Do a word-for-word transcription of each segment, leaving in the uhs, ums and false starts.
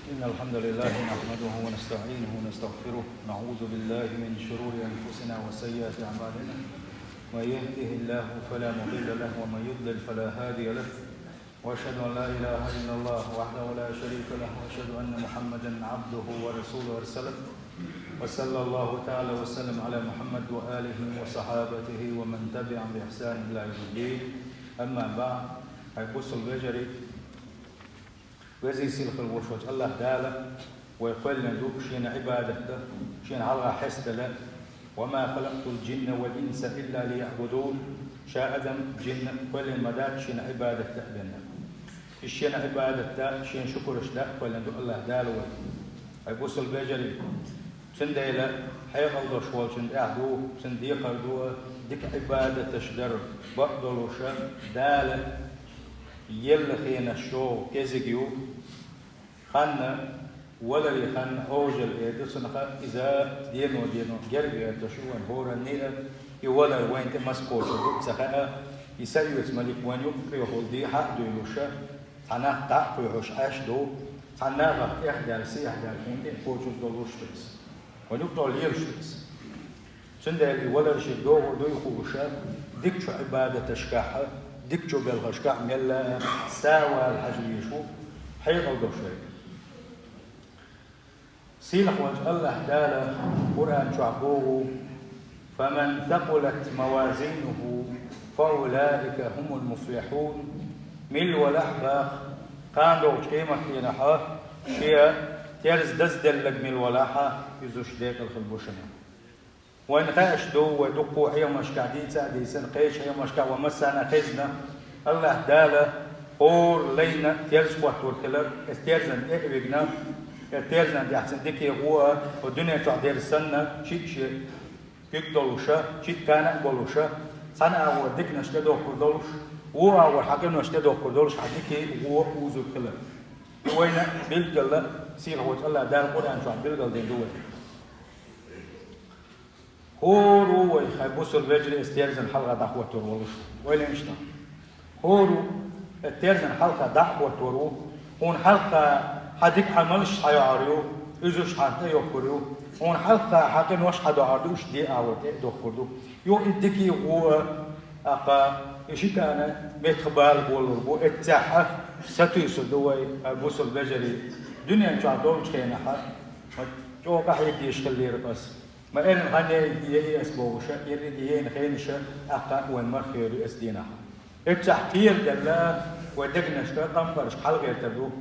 إن الحمد لله نحمده ونستعينه ونستغفره، نعوذ بالله من شرور أنفسنا وسيئات أعمالنا، من يهده الله فلا مضل له ومن يضلل فلا هادي له، وأشهد أن لا إله إلا الله وحده لا شريك له، وأشهد أن محمدا عبده ورسوله أرسله، وصلى الله تعالى وسلم على محمد وآله وصحابته ومن تبعهم بإحسان إلى يوم الدين. أما بعد، хӀай бусалба вежарий, везий сийлахь волаш волча АллахӀ Дала вай кхоьллина ду Шена Ӏибадат дан, Шена хьалха хьестадала: «وما خلقت الجن والإنس إلا ليعبدون», Ша адам, жин кхоьллина ма дац Шена Ӏибадат дан а бенна. Иштта Шена Ӏибадат дан, Шена шукураш дан а кхоьллина ду АллахӀ Дала вай. ХӀай бусалба вежарий, цундела хьекъал долаш волчун тӀехь ду, цун декхар ду дика Ӏибадаташ дар, бакъдолуша Дала елла хенаш чӀогӀа кӀезиг ю. Ханна, валаре ханна, Ӏожалла эр ду цунах, иза дено-дено герга гӀерташ ю вайна хӀоранна а, и валар вайна тӀе маса кхочур ду ца хаьа, и са оьцу малик вайна юккъехула дехьа а дуьйлуша, цхьа нах дӀа а кхуьйхьуш Ӏаш ду, цхьана нахах тӀехдаьлла, сехьадаьлла хӀума тӀе кхочуш долуш ду иза. Вайна юккъехула лелаш ду иза. Цундела и валар шиъ догӀур дуй хууша, дикачу Ӏибадаташкахь, дикачу белхашкахь мелла а сов вала хьажа везаш ву хьекъал долуш вай. Сийлахь волчу АллахӀ Дала Къуръан чохь боху: «فمن ثقلت موازينه فأولئك هم المفلحون». Милла валахь баха, кхана догӀучу къематдийнахь шен терза дазделларг милла валахь, иза уьш декъала хила бу шуна. Вайна хаьаш ду, вай дуккха а хьехамашкахь дийца а дийцина, кхечу хьехамашкахь вай массарна а хезна, АллахӀ Дала хӀора лайна терза хӀоттор хилар, эцу терзан тӀе а вигна, эцу терзан тӀехь цуьнан дикий гӀо а, хӀокху дуьнен чохь дерза санна, шиъ шен куьг долуша, шиъ кана а болуша, цхьана агӀор диканаш тӀедохкур долуш, вон агӀор хьан къинош тӀедохкур долуш, хьан дикий гӀо а узур хилар. И вайна билггала сийлахь волчу АллахӀ Дала Къуръан чохь билгалдина ду вайна. ХӀора ву вай, хӀай бусалба вежарий, эцу терзан хьалха дӀахӀоттор волуш ву. Вай лайнаш ду. ХӀора ву эцу терзан хьалха дӀахӀоттор ву, хьуна хьалха хьан дика Ӏамалш схьайоьхур ю, иза уьш хьан тӀе йохкур ю, хьуна хьалха хьан къинош схьадоьхур ду, уьш ден агӀор тӀе а дохкур ду. Юха и дикий гӀо а, тӀаккха и ши кана меттах бала болур бу, эццехь сатуьйсур ду вай, хӀай бусалба вежарий, дуьнен чохь долчу хенахь, ма чӀогӀа къахьега дезаш хиллера аса. Ма эрна хан яй, яй ас бохуша, эрна яйна хенаша, тӀаккха а вайн мархайор ю эцу дийнахь. Эццахь кхераделла вай дегнашка, къампаршка хьалагӀертар ду.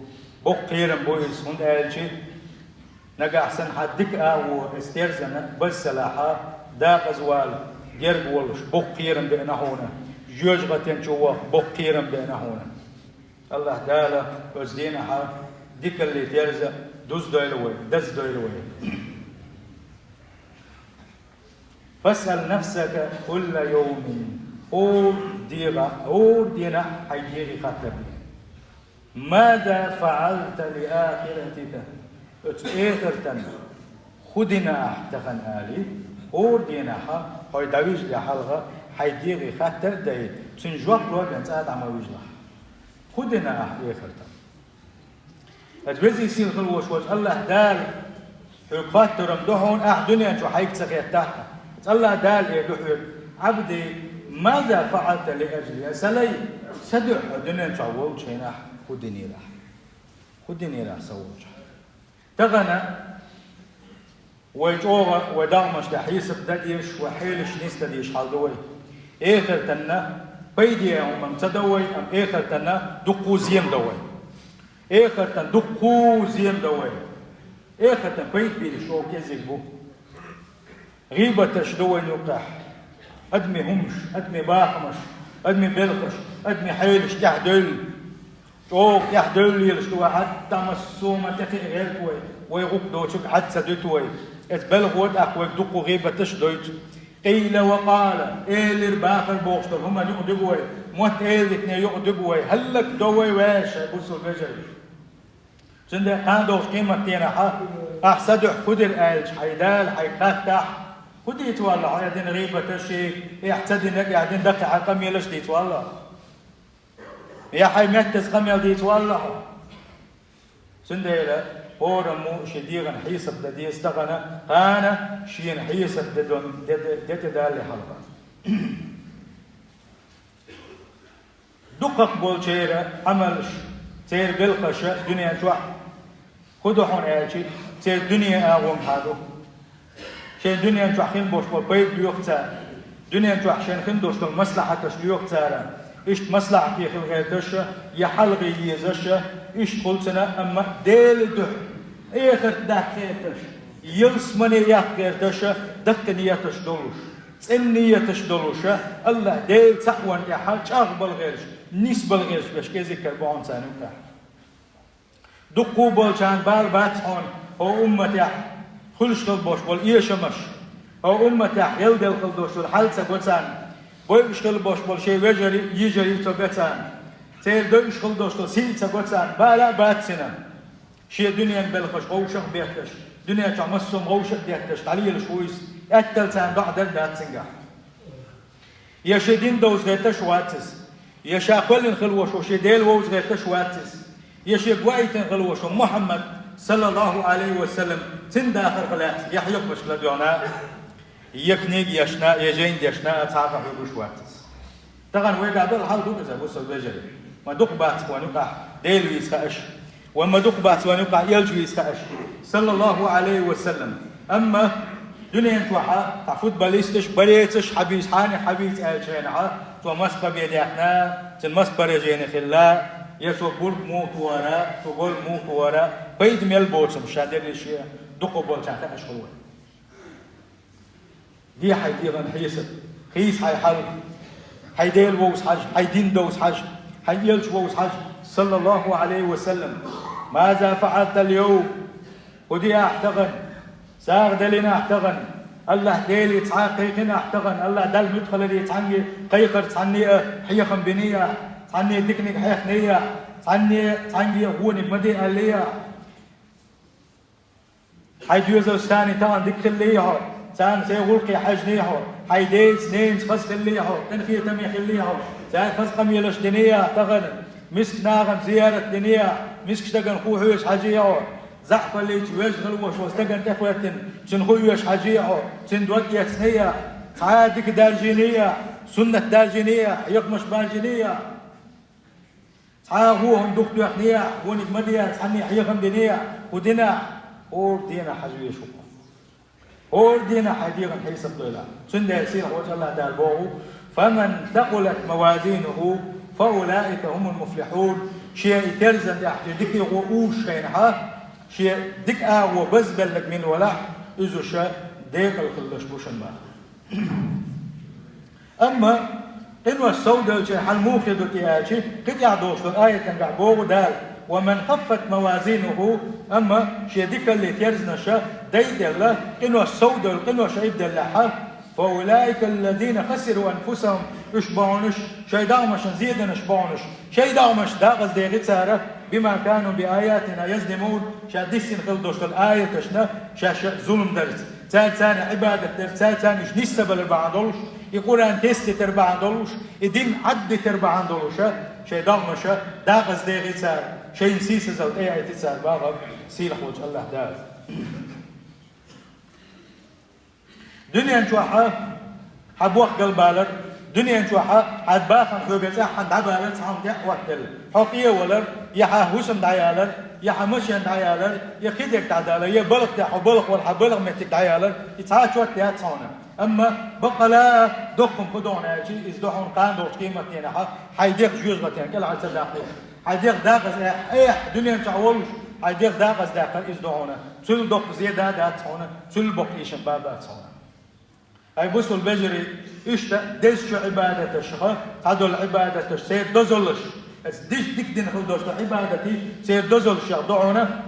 Боккха кхерам бу иза, хӀунда аьлча нагахь санна хьан дика агӀо эцу терзана баззалахь, дакъаза вала герга волуш, боккха кхерам беана хьуна, жоьжахатин чу ваха, боккха кхерам беана хьуна. АллахӀ Дала оцу дийнахь дикалле терза дуздойла вай, даздойла вай. «فاسأل نفسك كل يوم». ХӀора дегӀа, хӀора дийнахь хьайн дегӀе хаттар де. «ماذا فعلت لآخرتك؟» Оцу эхартан хӀун дина ахь тахана али, хӀора дийнахь хьо дӀавижале хьалха хьайн дегӀе хаттар а дай, цуьнан жоп ло бен цкъа а дӀа ма вижалахь. ХӀун дина ахь эхартан? Аса везий сийлахь волуш волчу АллахӀ Дала хьоьга хоттур-м ду хьуна, ахь дуьнен чу хьайга ца хеттахь а. Аса АллахӀ Дала эр ду хьоьга: «عبدي، ماذا فعلت لأجلي؟» Сан лай, сан дуьхьа хьо дуьнен чохь волчу хенахь хӀун динера ахь? ХӀун динера ахь сан волчохь? Тахана вай чӀогӀа, вай догӀмашка хьесап дан дезаш, вай хьелаш нисдан дезаш хьал ду вай. Эхартанна пайде хӀуманна ца до вай, амма эхартанна дуккха а зен до вай. Эхартан дуккха а зен до вай. Эхартан пайда бийраш чӀогӀа кӀезиг бу. ГӀийбаташ ду вайн юккъехь. Адамийн хӀумаш, адамийн бахамаш, адамийн белхаш, адамийн хьелаш тӀаьхьадевлла. ЧӀогӀа тӀаьхьадевлла лелаш ду вай, хьатта массо а ма тӀекхиа гӀерта вай, вай гӀуллакх доцург хьаьдда ца дуьту вай. Эцу белхо тӀаккха вайга дуккха гӀийбаташ а дойту. Къийла ва къала, элира бахара бохуш долу хӀуманна юкъадуьгу вай, мотт эладитане юкъадуьгу вай, хӀаллакдо вай, вешан бусалба вежарий. Цундела кхана догӀучу къематдийнахь ахь сан дуьхьа хӀун дира аьлча, хьайн Дала хьайга хаттахь, хӀун дийца валла хьо, я дина гӀийбаташ, я ахь ца динарг, я дина даккхий хьайн къамелаш дийца валла хьо? Я хьайн меттаза къамел дийца валла хьо? Цундела хӀораммо шен дегӀан хьесап де деза тахан, кхана шена хьесап де дон де, де, де, де далле хьалха. Дукхах болчеран Ӏамалаш, церан белхаш дуьнен чохь хӀун ду хьуна аьлча, церан дуьне агӀонга хьаду. Шайн дуьнен чохь хин болуш болу пайда лоьху цара. Дуьнен чохь шайн хин долуш долу маслахьаташ лоьху цара. Иштта маслахьате хила гӀерташ, я хьалхе езаш, иштта хуьлу цуьнан, амма Делан дуьхьа эхарт даккха гӀерташ, ялсамане яккха гӀерташ, даккхий нияташ долуш, цӀена нияташ долуш, АллахӀ Дела цхьаъ ван тӀехь чӀагӀбала гӀерташ, нисбала гӀерташ берш кӀезиг-кара бу хьуна царна юкъахь. Дуккха болчарна бала бац хьуна хӀокху умматехь хуьлуш хила болуш болу эшамаш, хӀокху умматехь гӀелделла хила долуш долу хьал ца го царна, бойуш хила болуш болу шайн вежарий, йижарий ца го царна, церан дойуш хила долуш долу сий ца го царна, бала а бац цуьнан. Шен дуьненан белхаш вовшах а бетташ, дуьнен чохь массо а вовшах а детташ, дӀалелаш ву иза, аьттал царна доӀа дар дац цуьнгахь. Я шен дин довза гӀерташ вац иза, я ша кхоьллина хила волуш волу шен Дела вовза гӀерташ вац иза, я шен гойтина хила волуш волу Мухьаммад, саллаллаху Ӏалайхи ва саллам, цуьнан дахарх лаьцна я хьехамашка ладоьгӀна, я книга ешна, я жайна дешна, цхьа а хьоьгуш вац иза. Тахана вайгахь долу хьал ду иза, бусалба вежарий. Ма дукха бац вайн юкъахь Дела вийца хууш. Вайн ма дукха бац вайн юкъахь элча вийца хууш, саллаллаху Ӏалайхи ва саллам. Амма дуьнен чохь цхьа футболисташ, борецаш хьабийца, хьанех хьабийца аьллачу хенахь, цо массо а бен даьккхина, цуьнан массо а поражение хилла, я цо гург муха тухара, цо гол муха тухара, пайда мел боцург ша дерриш а дукха болчарна хууш хуьлу вай. Де хьайн дегӀан хьесап, хийца хьайн хьал, хьайн Дела вовза хьажа, хьайн дин довза хьажа, хьайн элча вовза хьажа, саллаллаху Ӏалайхи ва саллам. Маза фаӀалтал йовм? ХӀун дина ахь тахана? СагӀа далийна ахь тахана? АллахӀ Деле цхьа а кхайкхийна ахь тахана? АллахӀ Далла муьтӀахь хиларе цхьаьнгге кхайкхар, цхьанне а хьехам биний ахь, цхьанне диканиг хьехний ахь, цхьанне, цхьаьнгге а вониг ма де аьллий ахь? Хьайн доьзалшца тахана дика хиллий хьо, царна сайн гӀуллакхе хьаьжний хьо, хьайн дайца, ненца хаза хиллий хьо, къинхетаме хиллий хьо, цаьрга хаза къамелаш диний ахь тахана, мискачу нахана зиярат диний ахь, мискачу стагана хӀун хьоьжуш хьажий хьо, заьӀапаллица вежа хила волуш волу стагана тӀехӀоьттина, цуьнан хӀун оьшуш хьажий хьо, цуьнан дог эцний ахь, цхьа а дика даржийний ахь, суннат даржийний ахь, хьехамаш баржийний ахь. Цхьа а хӀун хӀума дукха тоьхний ахь, вониг ма де, цхьанне хьехам биний ахь, хӀун дина ахь, хӀора дийнахь хьажа везаш ву хьо. ХӀора дийнахь хьайн дегӀан хьесап дойла ахь. Цундела сийлахь волчу АллахӀ Дала боху: «Фаман сакъулат мавазинуху, фаулаика хумул муфлихьун». Шен и терзан тӀехь шен дикий гӀо уьйзуш хенахь, шен дика агӀо базбелларг мила валахь, иза уьш декъала хилла дерш бу шуна боху. Амма къинош совдевлчеран хьал муха хир ду те аьлча, кхин тӀаьхьа долуш долу аятангахь боху Дала: «Ва ман хаффат мавазинуху», амма шен дикаллин терзанаш дайтӀелла, къинош совдевлла, къинош айбделлехь, «фа улаика аллазина хасиру анфусахум», уьш бу хьуна уьш, шайн дегӀмашна зеданаш бу хьуна уьш, шайн дегӀмаш дакъаза дехи цара, «бима кану би аятина язлимун», ша диссина хила долуш долу аяташна шаьш зулам дарца, цара царна Ӏибадат дарца, цара царна уьш нисса балар бахьана долуш, и Къуръан тесна дитар бахьана долуш, и дин Ӏадда дитар бахьана долуш, шайн дегӀмаш дакъаза дехи цара, шайна сийсазалла тӀеяйти цара боху сийлахь волчу АллахӀ Дала. Дуьнен чохь хьан бохкал балар, дуьнен чохь хьан бахам хьоьга цӀеххьана дӀабалар цхьа хӀума тӀе а хӀоттаделла. Хьо къевалар, я хьан хӀусам дӀаялар, я хьан машен дӀаялар, я кхидерг дӀадалар, я балха тӀехь хьо балха валахь хьан балха меттиг дӀаялар, и цхьа а чот яц хьуна. Амма баккъала а доккхум хӀун ду хьуна аьлча, иза ду хьуна кхана долчу къематдийнахь хьайн дегӀ жоьжахатин кӀелхьара ца даккхийта. Хьайн дегӀ дакъаза, эхь, эхь, дуьнен чохь волуш, хьайн дегӀ дакъаза даьккхар иза ду хьуна. Цул доккха зе да дац хьуна, цул боккха ийшам ба бац хьуна. Ай, бусалба вежарий, иштта дезачу Ӏибадаташха, цхьадолу Ӏибадаташ, церан дозаллаш, аса диш дика дина хила долуш долу Ӏибадатий, церан дозаллашех ду хьуна: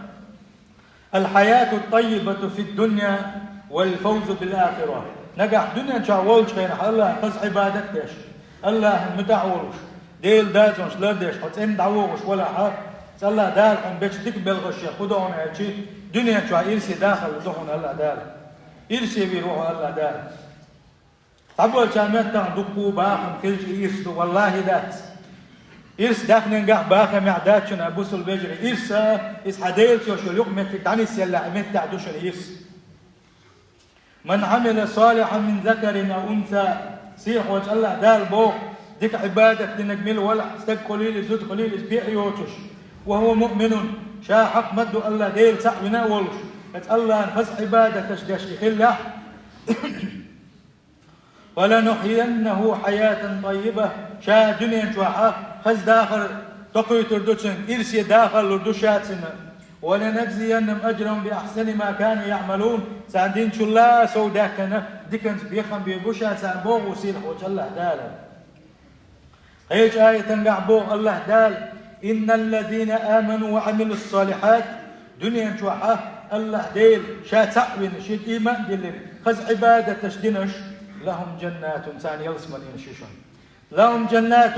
«Алхьаяту таййибату фид-дунья вал фавзу бил ахира». Нагахь дуьнен чохь волчу хенахь АллахӀан хаза Ӏибадат деш, АллахӀан муьтӀахь а волуш, Делан дозанаш лардеш хьо цӀена дӀавогӀуш валахь, цкъа АллахӀ Дала хьуна бечу дика белхашех хӀун ду хьуна аьлча, дуьнен чохь ирсе дахалла ду хьуна АллахӀ Дала. Ирсе вийр ву хьо АллахӀ Дала. Цхьаболчарна меттахь дуккха а бахам хилча ирс ду, валлахӀи, дац. Ирс даьхненгахь бахамехь дац шуна, бусалба вежарий, ирс, иза хьан Делаца йолуш йолу юкъаметтиг дӀанисъеллехь, меттехь ду шуна ирс. «من عمل صالحا من ذكر أو أنثى», сийлахь волчу АллахӀ Дала боху, дика Ӏибадат динарг мила валахь, стаг хуьлийла иза, зуда хуьлийла иза, бен а йоцуш, «وهو مؤمن», ша хьакъ ма-дду АллахӀ Дела цхьаъ вина а волуш, хӀинца АллахӀна хаза Ӏибадаташ деш и хиллехь, «فلنحيينه حياة طيبة», ша дуьнен чохь хаза дахар токхуьйтур ду цуьнга, ирсе дахар лур ду ша цунна. «ولنجزينهم أجرهم بأحسن ما كانوا يعملون», царна динчул а сов даьккхина, диканца бекхам бийр бу ша царна, боху сийлахь волчу АллахӀ Дала. Кхечу аятангахь боху АллахӀ Дала: «إن الذين آمنوا وعملوا الصالحات», дуьнен чохь АллахӀ Дела ша цхьаъ вина, шега ийман а диллина, хаза Ӏибадаташ динарш, «لهم جنات», царна ялсаманенаш ю шуна. «لهم جنات»,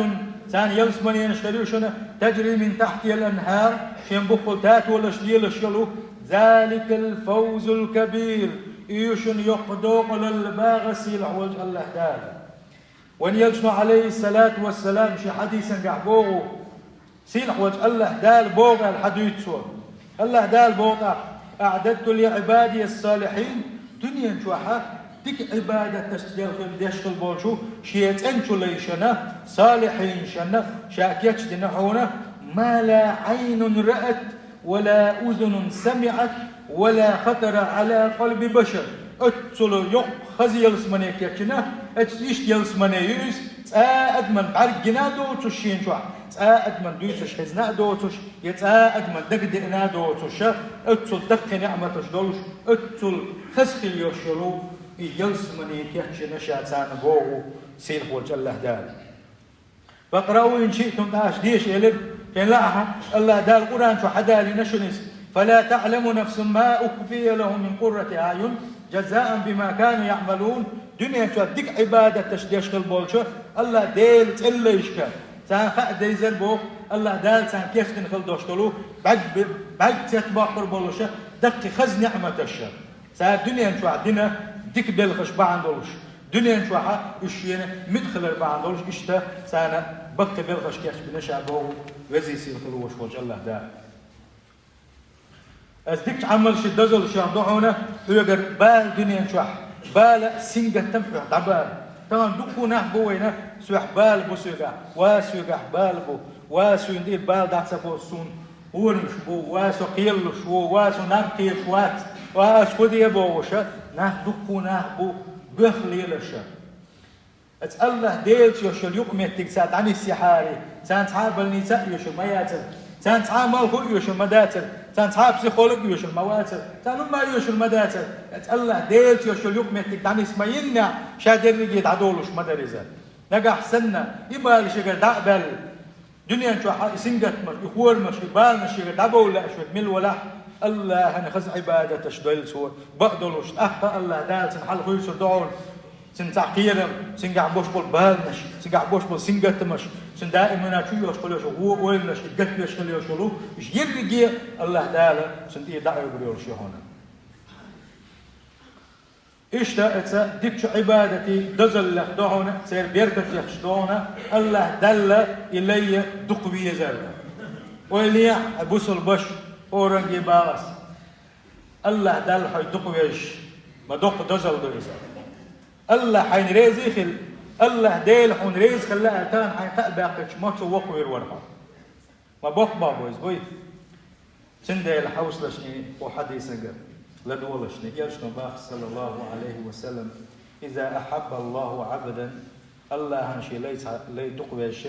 царна ялсаманенаш хир ю шуна, «تجري من تحتها الأنهار», шен буххул татолаш лелаш йолу, «ذلك الفوز الكبير», и ю шуна йоккха декъалалла боху сийлахь волчу АллахӀ Дала. Вайн элчано, Ӏалайхиссалату вассалам, шен хьадисангахь боху, сийлахь волчу АллахӀ Дала боху аьлла хьадуьйцу цо. АллахӀ Дала боху тӀаккха: «أعددت لعبادي الصالحين», дуьнен чохь дика Ӏибадаташ деш хила болчу шен цӀеначу лайшна, салихьинашна, ша кечдина хьуна, «ما لا عين رأت ولا أذن سمعت ولا خطر على قلب بشر». Оццул йоккха хаза ялсамане кечйина, оцу иштта ялсамане ю иза, цкъа а адаман бӀаьрг гина а доцуш шен чохь, цкъа а адаман дуьйцуш хезна а доцуш, я цкъа а адаман дага деана а доцуш, оццул даккхий неӀматаш долуш, оццул хаза хила йолуш йолу и ялсамане кечйина ша царна, боху сийлахь волчу АллахӀ Дала. «فاقرؤوا إن شئتم», тӀаккха деша элира, шайна лаахь, АллахӀ Дала Къуръан чу хьадалийна шуна иза: «فلا تعلم نفس ما أخفي لهم من قرة أعين جزاء بما كانوا يعملون». Дуьнен чохь дика Ӏибадаташ деш хила болчу АллахӀ Делан цӀе лайшка, царна хаа дезара боху, АллахӀ Дала царна кечдина хила долуш долу бӀаьрг, бӀаьрг цецбоккхур болуш даккхий хаза неӀматаш. Цара дуьнен чохь дина дика белхаш бахьана долуш, дуьнен чохь уьш шена муьтӀахь хилар бахьана долуш, иштта царна баккхий белхаш кечбина ша, боху везий сийлахь волуш волчу АллахӀ Дала. Аса дикачу Ӏамалшна, дозаллашна ду хьуна хьоьгара бала дуьнен чохь, бала, сингаттам хьоьгахь дӀабала. Тахана дуккха нах бу вайна: «Соьгахь бала бу соьгахь, ва соьгахь бала бу, ва суна тӀера бала дӀа ца бо, суна хӀорамаш бу, ва со кхералуш ву, ва со наб кхеташ вац, ва ас хӀун де», бохуш, нах, дуккха нах бу боьха лелаш. Аса АллахӀ Делаца йолуш йолу юкъаметтиг цара дӀанисъяхьара, царна цхьа а больница а оьшур ма яцара, царна цхьа а малхо а оьшур ма дацара, царна цхьа а психолог а оьшур ма вацара, царна хӀумма а оьшур ма дацара. Аса АллахӀ Делаца йолуш йолу юкъаметтиг дӀанисъяйина, ша дерриге дӀадолуш ма дара иза. Нагахь санна и бала шегара дӀа а баьлла, дуьнен чохь и сингаттамаш, и хӀорамаш, и баланаш шегара дӀабовла лаьаш верг мила валахь, АллахӀана хаза Ӏибадаташ дойла цо, бакъдолуш, тӀаккха АллахӀ Дала цунна хьал хуьйцур ду хьуна, цуьнан цхьа кхерам, цуьнгахь болуш болу баланаш, цуьнгахь болуш болу сингаттамаш, цуьнан даимана чу йолуш хила йолуш йолу вон ойланаш, и гатвеш хила йолуш йолу, уьш ерриге АллахӀ Дала цунна тӀера дӀаоьгур йолуш ю хьуна. Иштта аса дикачу Ӏибадатийн дозаллех ду хьуна, церан беркатех ду хьуна, АллахӀ Далла и лай дукха везар. Ойла е, хьан бусалба ваша, оранге багӀа ас. АллахӀ Далла хьо дукха везаш, ма доккха дозалла ду иза. АллахӀ хьайна реза а хилла, АллахӀ Дела хьуна реза хилла аьлла, тахана хьайна кхаъ баьккхича, ма цо воккхавер вара хьо. Ма боккха боху иза, вуй? Цундела хьовсалаш и кху хьадисага, ладогӀалаш и, элчано боху, саллаллаху Ӏалайхи ва саллам: «إذا أحب الله عبدا», АллахӀана шен лай цхьа лай дукха везча,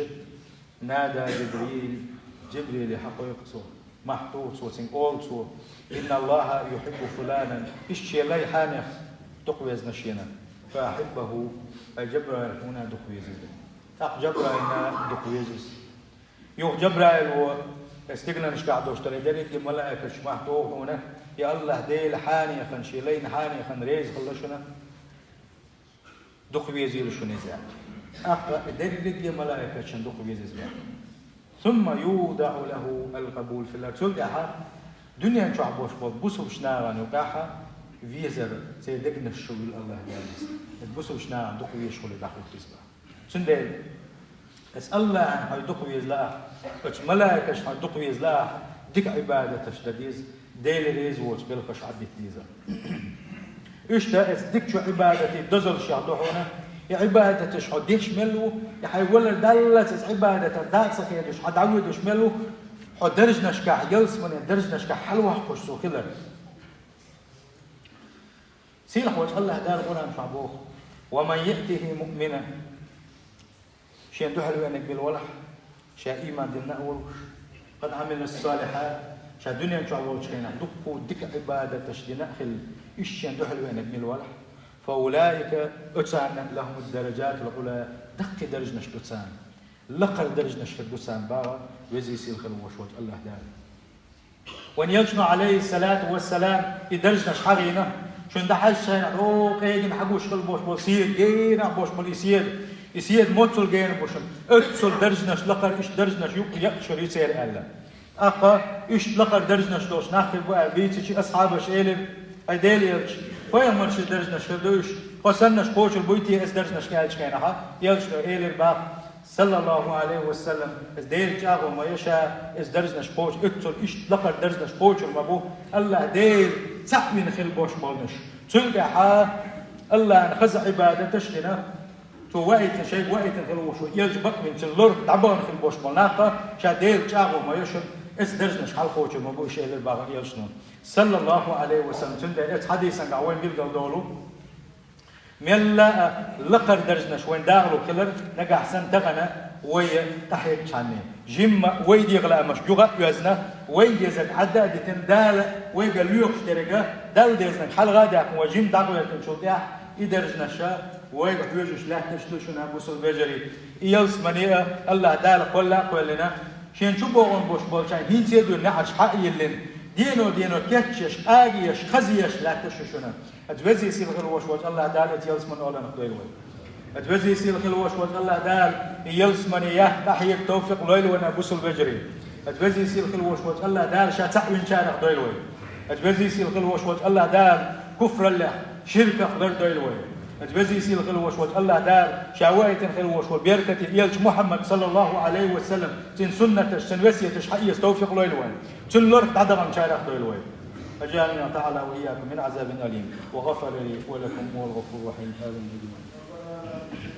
«نادى جبريل», Жибриле хьакхойкху цо, мохь туху цо, цуьнга олу цо: «إن الله يحب فلانا», иштта шен лай хьенех дукха везна шена, «فأحبه», ай Жабраил, хьуна дукха веза иза. ТӀаккха Жабраилна дукха веза иза. Юха Жабраил ву, стигланашкахь долуш долу дерриге малаикаш мохь туху хьуна, и АллахӀ Дела хьенехана, шен лайна хьенехана реза хилла шуна, дукха везийла шуна иза. ТӀаккха и дерриге малаикашна дукха веза иза. «ثم يوضع له القبول في الأرض». Цул тӀаьхьа дуьнен чохь болуш болу бусалба нахана юкъахь везар, церан дегнаш чу вуьллу АллахӀ Дала иза. Иза бусалба нахана дукха везаш хуьлий дӀахӀутту иза боху. Цундела Эс Аллахьан хьо дукха веза лаахь, оцу малайкашна хьо дукха веза лаахь, дика Ӏибадаташ дан деза, Дела реза воцу белхаш Ӏаддита деза. Иштта эс дикачу Ӏибадатийн дозаллех ду хьуна, и Ӏибадаташ хьо деш мел ву, и хьайн валар даллалц эс Ӏибадатах дӀа а ца хедаш, хьо дӀавоьдуш мел ву, хьо даржанашкахь, ялсаманин даржанашкахь хьалаваккхуш цо хилар. Сийлахь волчу Аллахь Дала Къуръан чохь боху: «Ва ман яътихи муъминан», шен дуьхьал веаниг мила валахь, ша ийман дина а волуш, «къад Ӏамила ссалихьат», ша дуьнен чохь волчу хенахь дуккха дика Ӏибадаташ дина а хилла, иштта шен дуьхьал веаниг мила валахь, «фа улаика», оцарна, «лахумуд даражатул Ӏула», даккхий даржанаш ду царна, лакхара даржанаш хир ду царна, боху Веза-Сийлахь волуш волчу Аллахь Дала. Вайн Элчано, Ӏалайхиссалату вассалам, и даржанаш хьахийна, шуна дӀахьаьжча шайна, о, къегина хьагуш хила болуш болу седа, генах болуш болу и седа, и седа моццул гена бу шуна, оццул даржанаш лакхара, иштта даржанаш юкъа яа шуна церан аьлла. ТӀаккха иштта лакхара даржанаш долуш нах хир бу аьлла дийцича, асхьабаша элира: «Ай Делан Элча, пайхамарийн даржанаш хир ду иштта, тхо саннаш кхочур буй те эс даржанаш?» аьллачу хенахь, Элчано элира боху, саллаллаху Ӏалайхи ва саллам: «Эс Делан чӀагӀо ма ю ша, эс даржанаш кхочу, оццул иштта лакхара даржанаш кхочур ма бу, Аллахь Дела цхьаъ вина хила болуш болнаш». Цуьнан тӀаьхьа Аллахьна хаза Ӏибадаташ а дина, цо ваийтина, шайга ваийтина хила волуш волу Элча бакъвина, цуьнан лорах дӀабахана хила болуш болу нах а, ша Делан чӀагӀо ма ю шуна, эс даржанаш хьалакхочур ма бу, иштта элира боху Элчано, саллаллаху Ӏалайхи ва саллам. Цундела оцу хьадисангахь вайна билгалдолу, мелла а лакхара даржанаш вайн дагӀало хилар, нагахь санна тахана вай къахьегчхьана, жимма вай дегӀан лаамаш юха а оьзна, вайна дезарг Ӏадда а дитина, Дала вайга лоьхуш дерг а, Далла дезаниг хьалха а даьккхина, вай жимма дӀагӀоьртинчул тӀаьхьа, и даржанаш а вайга хьоьжуш лаьтташ ду шуна, бусалба вежарий. И ялсамани а Аллахь Дала кхолла а кхоьллина, шен чу богӀун болуш болчарна хӀинца а дуьйна неӀарш хьа а йиллина, дено-дено кечъеш, къагъеш, хазъеш лаьтташ ду шуна. Оцу Веза-Сийлахь волуш волчу Аллахь Дала оцу ялсаманин оланах дойла вай. Оцу Веза-Сийлахь волуш волчу Аллахь Дала и ялсамани ятта къахьега товфикъ лойла вайна, бусалба вежарий. Оцу Веза-Сийлахь волуш волчу Аллахь Дала ша цхьаъ винчарах дойла вай. Оцу Веза-Сийлахь волуш волчу Аллахь Дала куфраллех, ширках лардойла вай. Оцу Веза-Сийлахь волуш волчу Аллахь Дала ша ваийтина хила волуш волу беркате Элча Мухьаммад, саллаллаху Ӏалайхи ва саллам, цуьнан суннаташ, цуьнан весеташ хьаэца товфикъ лойла вайна. Цуьнан лорах дӀадаханчарах дойла вай. أجارنا تعالى وإياكم من عذاب أليم، وغفر لي ولكم، وهو الغفور الرحيم. آمين.